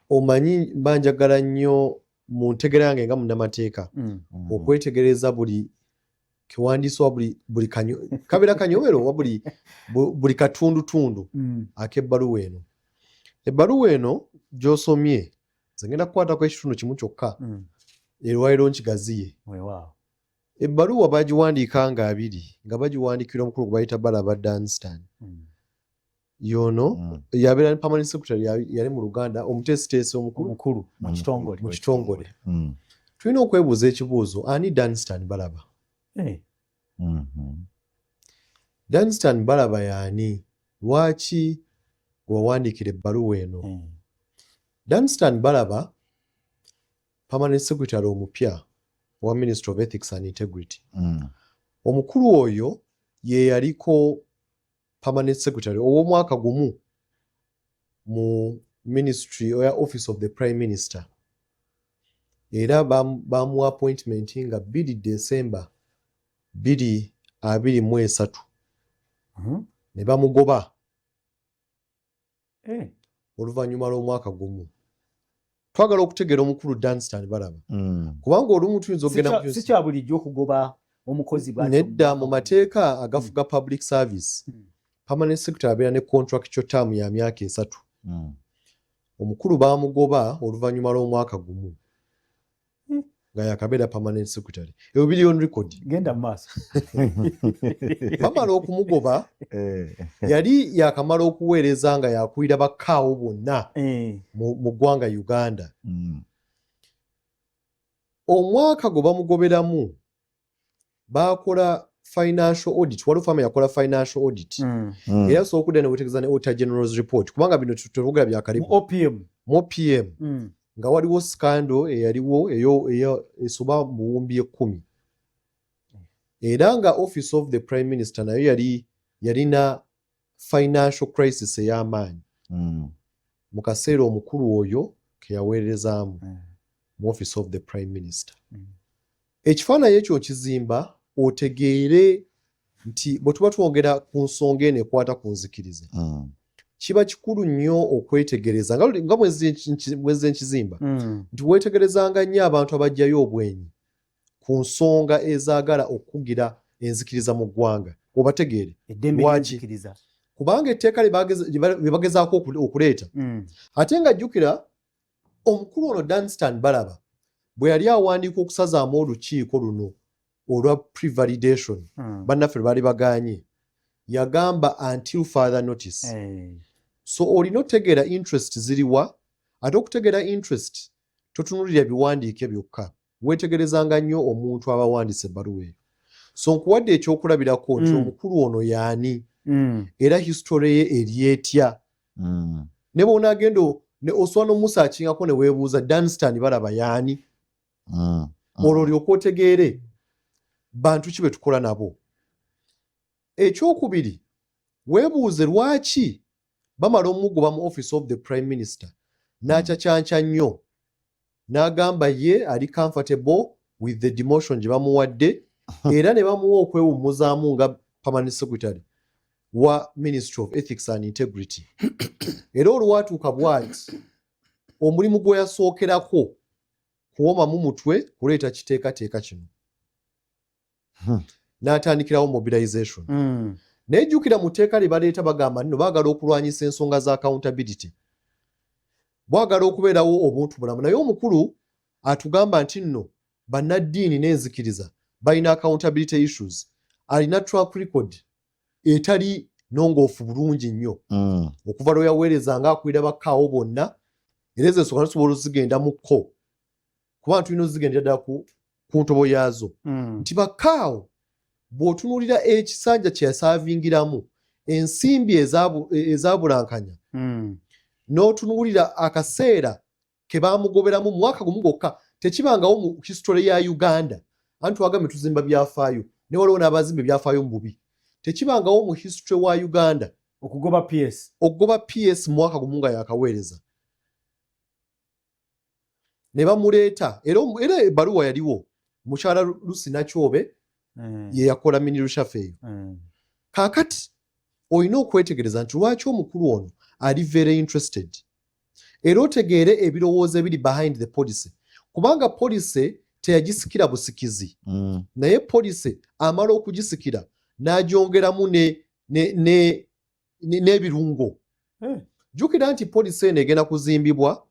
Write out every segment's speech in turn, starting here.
Omanyi mba njagala nnyo mu ntegera yange nga munnamateeka okwetegereza buli kiwandiisibwa, buli kabeera kanyomero oba buli katundutundu ak'ebbaluwa eno. Ebbaluwa eno gy'osomye, nze ngenda kukwatako ekitundu kimu kyokka, erwaliro nkigaziye. Weewaawo. Ebbaluwa bagiwandiika nga 20, nga bagiwandiikira omukulu gwe bayita Balaba Danstan. Yono yabeera ne permanent secretary, yali mu Luganda omuteesiteesi omukulu. Omukulu mu kitongole. Mu kitongole. Tulina okwebuuza ekibuuzo, ani Danstan Balaba? Danstan Balaba yaani? Lwaki gwe wawandiikira ebbaluwa eno? Danstan Balaba, permanent secretary omupya owa Ministry of Ethics and Integrity. Omukulu oyo ye yaliko permanent secretary ow'omwaka gumu mu ministry oya Office of the Prime Minister, era bamuwa appointment nga 2 December 2023, ne bamugoba oluvannyuma lw'omwaka gumu. Twagala okutegeera omukulu Danstan Balaba, kubanga olumu tuyinza okugenda Si kya bulijjo okugoba omukozi bw'atyo. Nedda, mu mateeka agafuga public service, permanent secretary abeera ne contractual term ya myaka 3. Omukulu baamugoba oluvannyuma lw'omwaka gumu nga yakabeera permanent secretary. Ebyo biri on record. Genda mu maaso. Bamala okumugoba, yali yakamala okuweereza nga yakulira bakkaawo bonna mu ggwanga Uganda. Omwaka gwe bamugoberamu, baakola financial audit. Waliwo firm yakola financial audit, era osobola okudda newetegereza ne Auditor General's report, kubanga bino tetwogera bya Mu kalibu. OPM. Mu OPM, nga waliwo scandal eyaliwo eyo esoba mu buwumbi 10, era nga Office of the Prime Minister nayo yali yalina financial crisis ey'amaanyi mu kaseera omukulu oyo ke yaweerezaamu mu Office of the Prime Minister. Ekifaananyi ekyo okizimba otegeere nti bwe tuba twongera ku nsonga eno ekwata ku nzikiriza, kiba kikulu nnyo okwetegereza nga bwe nze nkizimba, nti weetegerezanga nnyo abantu abajjayo obwenyi ku nsonga ezaagala okukugira enzikiriza mu ggwanga, obategeere. Eddembe Lwaki? ly'enzikiriza. Kubanga etteeka lye bagezaako okuleeta, ate nga jjukira omukulu ono Danstan Balaba bwe yali awandiika okusazaamu olukiiko luno olwa prevalidation, bannaffe lwe baali baganye, yagamba "until further notice". So olina otegeera interest ziriwa, ate okutegeera interest totunulira biwandiike byokka, weetegerezanga nnyo omuntu aba awandiise ebbaluwa eyo. So nkuwadde ekyokulabirako nti omukulu ono yaani, era history ye eri etya, ne bw'onaagenda osobola n'omusaakingako ne weebuuza Danstan Balaba yaani, olwo olyoka otegeere bantu ki be tukola nabo. Ekyokubiri, weebuuze lwaki bamala omugoba mu Office of the Prime Minister, n'akyakyanca nnyo n'agamba ye ali comfortable with the demotion gye bamuwadde, era ne bamuwa okwewummuzaamu nga permanent secretary wa Ministry of Ethics and Integrity. Era olwatuuka bw'ati, omulimu gwe yasookerako kuwomamu mutwe kuleeta kiteekateeka kino, n'atandikirawo mobilization. Naye jjukira mu tteeka lye baleeta bagamba nno baagala okulwanyisa ensonga za accountability, bwagala okubeerawo obuntu bulamu, naye omukulu atugamba nti nno bannaddiini n'enzikiriza balina accountability issues. Alina track record etali nongoofu bulungi nnyo okuva lwe yaweereza nga akulira bakkaawo bonna. Era ezo ensonga tusobola ozigendamukko, kuba tulina ozigendera ddala ku ntobo yaazo, nti bakkaawo bw'otunuulira ekisanja kye yasaavingiramu, ensimbi ezabulankanya, n'otunuulira akaseera ke baamugoberamu, mwaka gumu gwokka, tekibangawo mu history ya Uganda. Anti twagambye tuzimba byafaayo, ne waliwo n'abazimba ebyafaayo mu bubi. Tekibangawo mu history wa Uganda okugoba PS. Okugoba PS mu mwaka gumu nga yakaweereza, ne bamuleeta. Era ebbaluwa yaliwo, mukyala Lucy Nakyobe ye yakola mini reshuffle eyo. Kaakati olina okwetegereza nti lwaki omukulu ono ali very interested. Era otegeere ebirowoozo ebiri behind the policy, kubanga policy teyagisikira busikizi. Naye policy amala okugisikira n'agyongeramu n'ebirungo. Jjukira nti policy eno egenda kuzimbibwa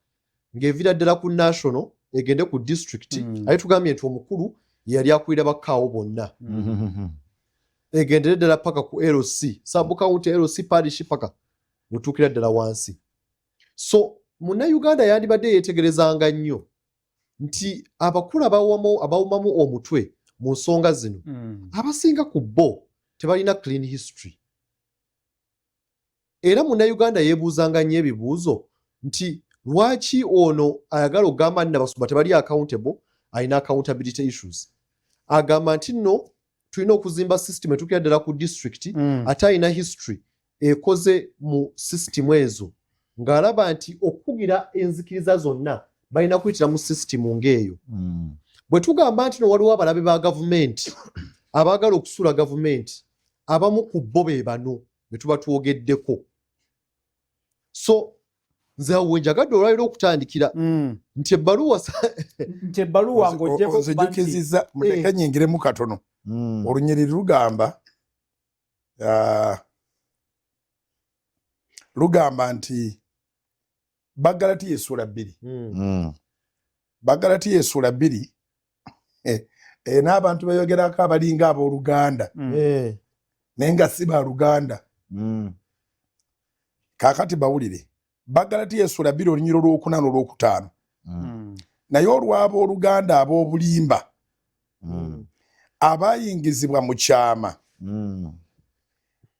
ng'evira ddala ku national egende ku district. Ate tugambye nti omukulu yali akulira bakkaawo bonna, egendere ddala paka ku LC, sub county, LC, parish, paka wetuukira ddala wansi. So Munnayuganda yandibadde yeetegerezanga nnyo nti abakulu abawumamu omutwe mu nsonga zino, abasinga ku bo tebalina clean history. Era Munnayuganda yeebuuzanga nnyo ebibuuzo nti lwaki ono ayagala okugamba nti nabasumba tebali accountable, alina accountability issues, agamba nti nno tulina okuzimba system etuukira ddala ku district, ate alina history ekoze mu system ezo, ng'alaba nti okukugira enzikiriza zonna balina kuyitira mu system ng'eyo. Bwe tugamba nti no waliwo abalabe ba gavumenti abaagala okusuula gavumenti, abamu ku bo be bano be tuba twogeddeko. So nze awo wenjagadde olwaliro okutandikira nti ebbaluwa Nti ebbaluwa ng'oggyeko okuba nti Nzijukiziza, muleke nyingiremu katono. Olunyiriri lugamba nti Bagalatiya essuula 2. Bagalatiya essuula 2, n'abantu beyogerako abalinga abooluganda, naye nga si baluganda. Kaakati bawulire, Bagalatiya essuula 2, olunyiriri olwokuna n'olwokutaano. Naye olw'abooluganda ab'obulimba abayingizibwa mu kyama,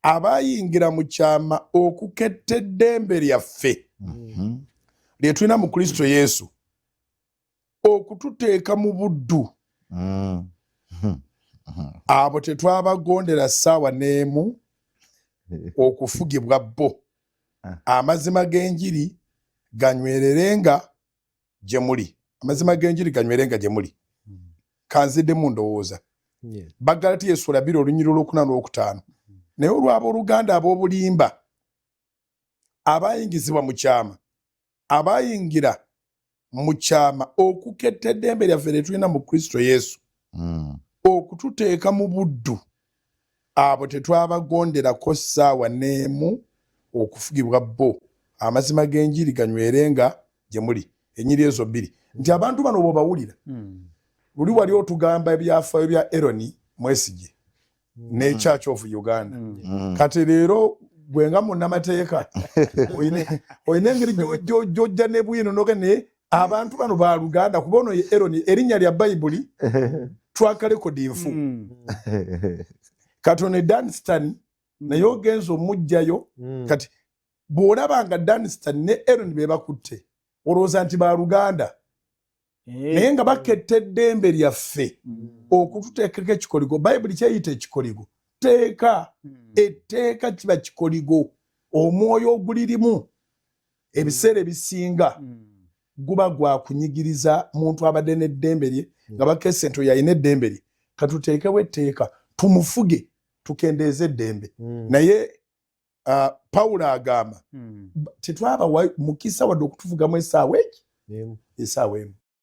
abayingira mu kyama okuketta eddembe lyaffe lye tulina mu Kristo Yesu, okututeeka mu buddu, abo tetwabagondera ssaawa n'emu okufugibwa bo. Amazima g'enjiri ganywererenga gye muli, amazima g'enjiri ganywerenga gye muli. Kanziddemu ndowooza. Bagalatiya essuula 2, olunyiriri olwokuna n'olwokutaano. Naye olw'abooluganda ab'obulimba abayingizibwa mu kyama, abayingira mu kyama okuketta eddembe lyaffe lye tulina mu Kristo Yesu, okututeeka mu buddu, abo tetwabagonderako ssaawa n'emu okufugibwa bo. Amazima g'enjiri ganywerenga gye muli. Enyiri ezo bbiri, nti abantu bano bw'obawulira, luli wali otugamba ebyafaayo bya Eroni Mwesige ne Church of Uganda. Kati leero gwe nga munnamateeka olina engeri gy'ojja ne bwino noga, naye abantu bano ba luganda, kuba ono ye Eroni, erinnya lya Bayibuli track record nfu. Kati ono Danstan naye ogenza omuggyayo. Kati bw'olaba nga Danstan ne Eron be bakutte, olowooza nti ba luganda, naye nga baketta eddembe lyaffe okututeekako ekikoligo. Bayibuli kyeyita ekikoligo teeka. Etteeka kiba kikoligo. Omwoyo ogulirimu ebiseera ebisinga guba gwa kunyigiriza muntu abadde n'eddembe lye, nga bakese nti oyo alina eddembe lye, katuteekewo etteeka tumufuge, tukendeeze eddembe. Naye Pawulo agamba tetwabawa mukisa wadde okutufugamu essaawa eki Emu. Essaawa emu.